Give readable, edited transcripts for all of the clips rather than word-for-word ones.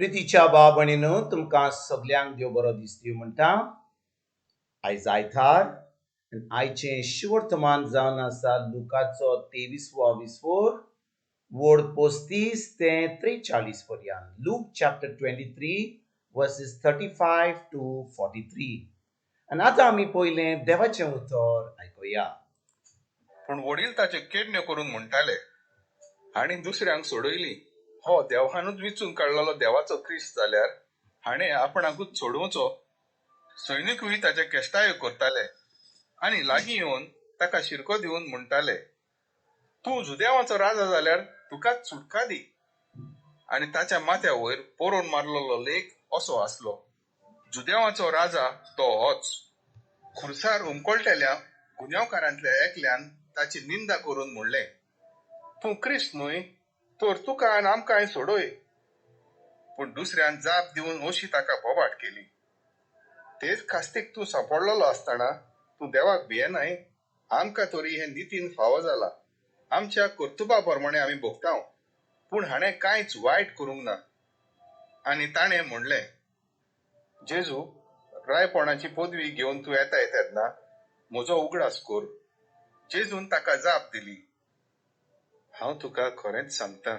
प्रितीच्या भाव भयणीनो, तुमकां सगल्यांक देव बरो दीस दिवं म्हणटा. आयज आयतार आनी आयचें शिवर्तमान जावन आसा लुकाचो 23वो विस्वोर, वड 35 ते 43 पर्यंत. Luke chapter 23 verses 35 to 43. आनी आतां आमी पयलें देवाचें उतर आयकुया. पूण वडील ताचे केडण्यो करून म्हणटाले, हांणी दुसऱ्यांक सोडयली, हो देवानूच विचून काडलेलो देवाचो क्रिस्त जाल्यार हाणें आपणाकूच सोडोवचो. सैनिकूय ताचे केश्टायो करताले आनी लागीं येवन ताका शिरको दिवन म्हणटाले, तूं जुदेवाचो राजा जाल्यार तुकाच सुटका दी. आनी ताच्या माथ्या वयर बरोवन मारलेलो लेख असो आसलो, जुदेवाचो राजा तो होच. खुर्सार उमकळटेल्या गुन्यांवकारांतल्या एकल्यान ताची निंदा करून म्हणलें, तूं क्रिस्त न्हय तर तुका आनी आमकांय सोडय. पूण दुसऱ्यान जाप दिवन अशी ताका बोबाट केली, तेच खास्तीक तूं सांपडलेलो आसतना तूं देवाक भियेनाय? आमकां तरी हें नितीन फावो जाला, आमच्या कर्तुबा प्रमाणे आमी भोगतांव, पूण हाणें कांयच वायट करूंक ना. आनी ताणें म्हणलें, जेजू, रायपणाची पदवी घेवन तूं येताय तेन्ना म्हजो उगडास कर. जेजून ताका जाप दिली, हांव तुका खरेंच सांगता,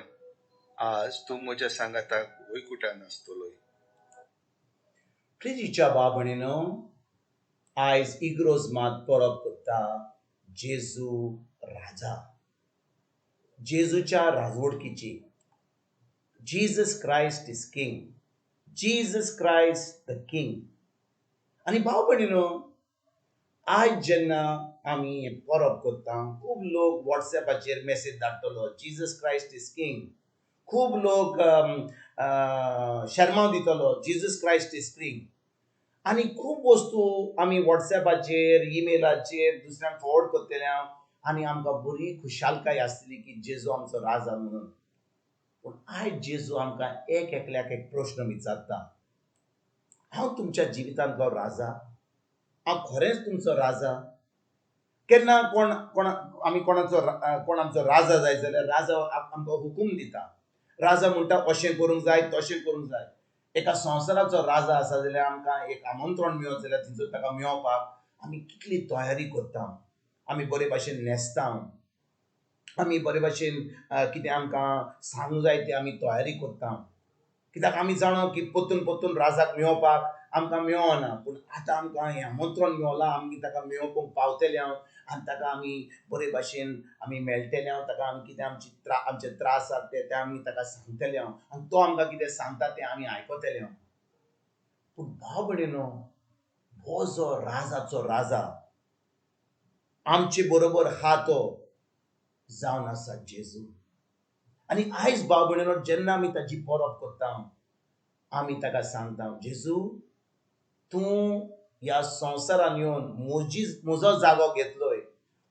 आज तूं म्हज्या सांगाताक वैकुटान आसतलोय. प्रितीच्या भाव भयणीनो, आयज इग्रोज मात परब करता जेजू राजा, जेजूच्या राजवडकीची. Jesus Christ is king, Jesus Christ the king. आनी भाव भयणीनो, आयज जेन्ना आमी परब करता, खूब लोक वॉट्सएपाचेर मेसेज धाडटलो जीजस क्रायस्ट is king, खूब लोक शर्माव दितलो जीजस क्रायस्ट is king, आनी खूब वस्तू आमी वॉट्सएपाचेर, इमेलाचेर दुसऱ्यांक फॉरवर्ड करतले आनी आमकां बरी खुशालकाय आसतली की जेजू आमचो राजा म्हणून. पूण आयज जेजू आमकां एक एकल्याक एक प्रश्न विचारता, हांव तुमच्या जिवितांतलो राजा? हांव खरेंच तुमचो राजा? केन्ना कोण कोण आमी कोणाचो कोण आमचो राजा जाय जाल्यार राजा आमकां हुकूम दिता. राजा म्हणटा अशें करूंक जाय, तशें करूंक जाय. एका संवसाराचो राजा आसा जाल्यार आमकां एक आमंत्रण मेळत जाल्यार थंयसर ताका मेळपाक आमी कितली तयारी करता. आमी बरे भाशेन न्हेसता, आमी बरे भाशेन कितें आमकां सांगूंक जाय तें आमी तयारी करता, कित्याक आमी जाणा की परतून परतून राजाक मेळपाक आमकां मेळना. पूण आतां आमकां हें आमंत्रण मेळलां, आमी ताका मेळोवंक पावतले हांव आनी ताका आमी बरे भाशेन आमी मेळटले हांव, ताका आमी कितें आमची आमचे त्रास आसात ते आमी ताका सांगतले हांव आनी तो आमकां कितें सांगता तें आमी आयकतले हांव. पूण भाव भयणीनो, हो जो राजाचो राजा आमचे बरोबर हा तो जावन आसा जेजू. आनी आयज भाव भयणीनो, जेन्ना आमी ताची परब करता, आमी ताका सांगता, जेजू तूं ह्या संवसारान येवन म्हजो जागो घेतलोय,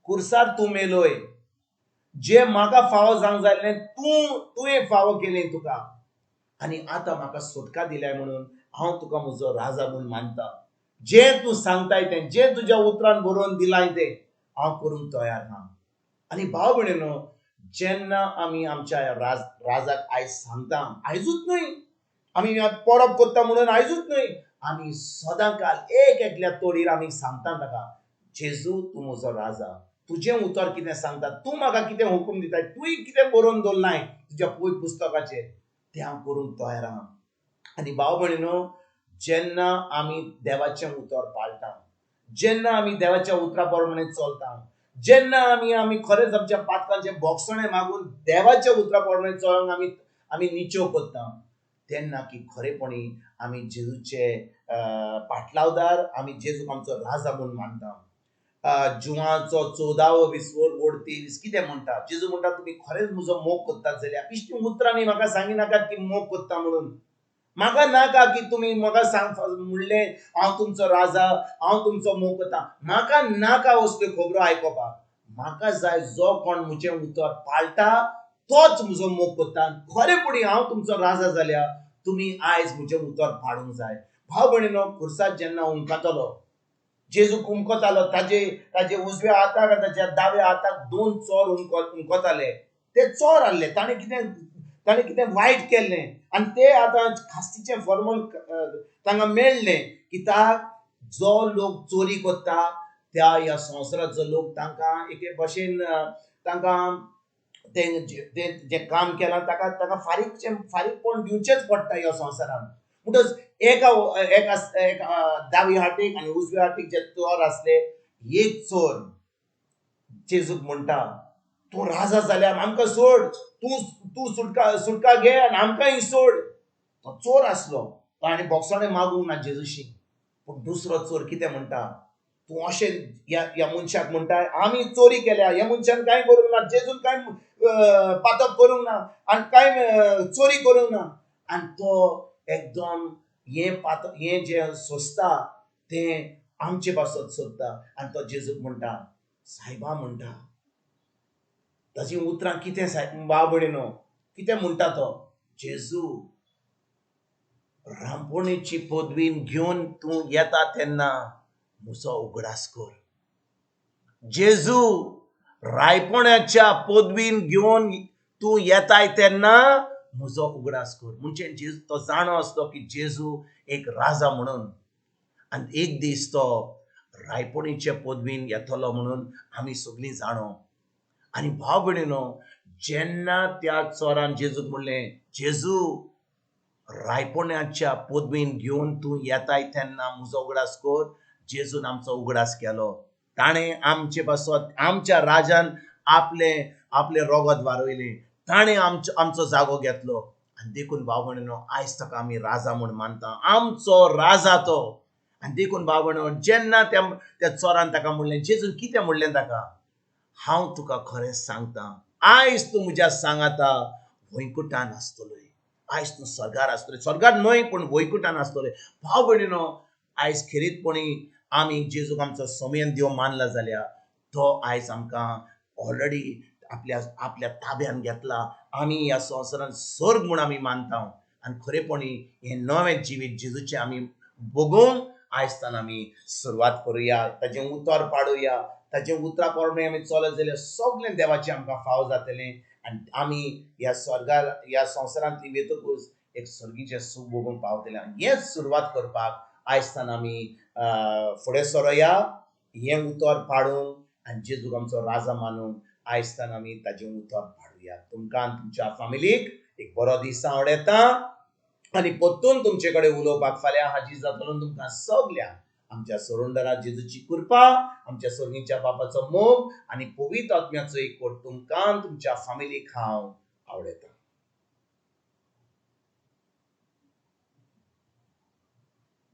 कुर्सार तूं मेलोय, जे म्हाका फावो जावंक जाय आसलें तुवें फावो केलें तुका, आनी आतां म्हाका सुटका दिल्या म्हणून हांव तुका म्हजो राजा म्हूण मानता. जें तूं सांगताय तें, जें तुज्या उतरान बरोवन दिलाय तें हांव करूंक तयार आहा. आनी भाव भयणीनो, जेन्ना आमी आमच्या राजाक आयज सांगता, आयजूच न्हय आमी परब करता म्हणून आयजूच न्हय, आमी सदां काल एक एकल्या तोडीर आमी सांगता ताका, जेजू तूं म्हजो राजा, तुजें उतर कितें सांगता, तूं म्हाका कितें हुकूम दिताय, तुवें कितें बरोवन दवरलाय तुज्या पवित्र पुस्तकाचेर तें हांव करूंक तयार आहा. आनी भाव भयणीनो, जेन्ना आमी देवाचें उतर पाळटा, जेन्ना आमी देवाच्या उतरा प्रमाणे चलता, जेन्ना आमी खरेंच आमच्या पातकांचें बोगसणें मागून देवाच्या उतरा प्रमाणे चलोंक आमी निचेव करता, तेन्ना की खरेपणी आमी जेजूचे पाटलावदार, आमी जेजूक आमचो राजा म्हूण मानता. जुवाचो 14वो विस्वोर वड 23 कितें म्हणटा, जेजू म्हणटा तुमी खरेंच म्हजो मोग करतात जाल्यार पिश्टी उतरांनी म्हाका सांगिनाकात की मोग करता म्हणून, म्हाका नाका की तुमी म्हाका सांग म्हणलें हांव तुमचो राजा, हांव तुमचो मोग करता, म्हाका नाका असल्यो खबरो आयकोपाक. म्हाका जाय जो कोण म्हजें उतर पाळटा तोच म्हजो मोग करता. खरेपणी हांव तुमचो राजा जाल्यार तुमी आयज म्हजें उतर पाळूंक जाय. भाव भयणीनो, खुर्साक जेन्ना उमकातलो, जेजू उमकतालो, ताजे उजव्या हाताक आनी ताज्या दाव्या हाताक दोन चोर उमकताले. ते चोर आहले, ताणें कितें वायट केल्लें आनी ते आतां खास्तीचें फॉर्मल तांकां मेळ्ळें कित्याक जो लोक चोरी करता त्या ह्या संवसाराचो लोक तांकां एके भशेन तांकां तें जें काम केलां ताका ताका फारीकचें फारीकपण दिवचेंच पडटा ह्या संवसारान. म्हणटच एका एका एका दावी हाटीक आनी उजव्या हाटीक जे चोर आसले, एक चोर जेजूक म्हणटा, तूं राजा जाल्यार आमकां सोड, तूं तूं सुटका सुटका घे आनी आमकांय सोड. तो चोर आसलो, तो आनी बोगसणें मागूंक ना जेजूशी. पूण दुसरो चोर कितें म्हणटा, तूं अशें ह्या ह्या मनशाक म्हणटा आमी चोरी केल्या, ह्या मनशान कांय करूंक ना, जेजून कांय पातक करूंक ना आनी कांय चोरी करूंक ना. आनी तो एकदम हें पातक हें जें सोंसता तें आमचे पासत सोदता. आनी तो जेजूक म्हणटा, सायबा म्हणटा. ताची उतरां कितें सायब भाव भयणीनो, कितें म्हणटा तो, जेजू रांपोणेची पदवीन घेवन तूं येता तेन्ना म्हजो उगडास कर. जेजू रायपोण्याच्या पदवीन घेवन तूं येताय तेन्ना म्हजो उगडास कर. म्हणजे जेजू तो जाणो आसलो की जेजू एक राजा म्हणून, आनी एक दीस तो रायपोणीचे पदवीन येतलो म्हणून आमी सगळीं जाणो. आनी भाव भयणीनो, जेन्ना त्या चोरान जेजूक म्हणलें, जेजू रायपोण्याच्या पदवीन घेवन तूं येताय तेन्ना म्हजो उगडास कर, जेजून आमचो उगडास केलो. ताणें आमचे पासत आमच्या राजान आपलें आपलें रोगत वारयलें, ताणें आमचो आमचो जागो घेतलो. आनी देखून भाव भयणीनो, आयज ताका आमी राजा म्हूण मानता, आमचो राजा तो. आनी देखून भाव भयणीनो, जेन्ना त्या त्या चोरान ताका म्हणलें, जेजून कितें म्हणलें ताका, हांव तुका खरें सांगता, आयज तूं म्हज्या सांगाता वैकुटान आसतलोय, आयज तूं स्वर्गार आसतलो, स्वर्गार न्हय पूण वैकुटान आसतलोय. भाव भयणीनो, आयज खेरीतपणी आमी जेजूक आमचो समयन देव मानला जाल्यार तो आयज आमकां ऑलरेडी आपल्या आपल्या ताब्यान घेतला. आमी ह्या संवसारान स्वर्ग म्हूण आमी मानता आनी खरेपणी हें नवें जिवीत जेजूचें आमी भोगूंक आयजतान आमी सुरवात करुया, ताजें उतर पाडुया, ताजें उतरा प्रमाणे आमी चलत जाल्यार सगळें देवाचें आमकां फाव जातलें आनी आमी ह्या स्वर्गार ह्या संवसारांतली वेतकूच एक स्वर्गीचें सूख भोगूंक पावतलें. आनी हेंच सुरवात करपाक आयजतान आमी फुडें सरोया, हें उतर पाडूंक आनी जेजूक आमचो राजा मानूंक आयजतान आमी ताजें उतर पाडुया. तुमकां आनी तुमच्या फामिलीक एक बरो दीस आवडटा आनी परतून तुमचे कडेन उलोवपाक फाल्यां हाजीर जातलो. तुमकां सगल्यांक आमच्या सोरुंडरा जेजूची कृपा, आमच्या सोर्गीच्या बापाचो मोग आनी पवित्र आत्म्याचो एकवट तुमकां तुमच्या फामिलीक हांव आवडटा.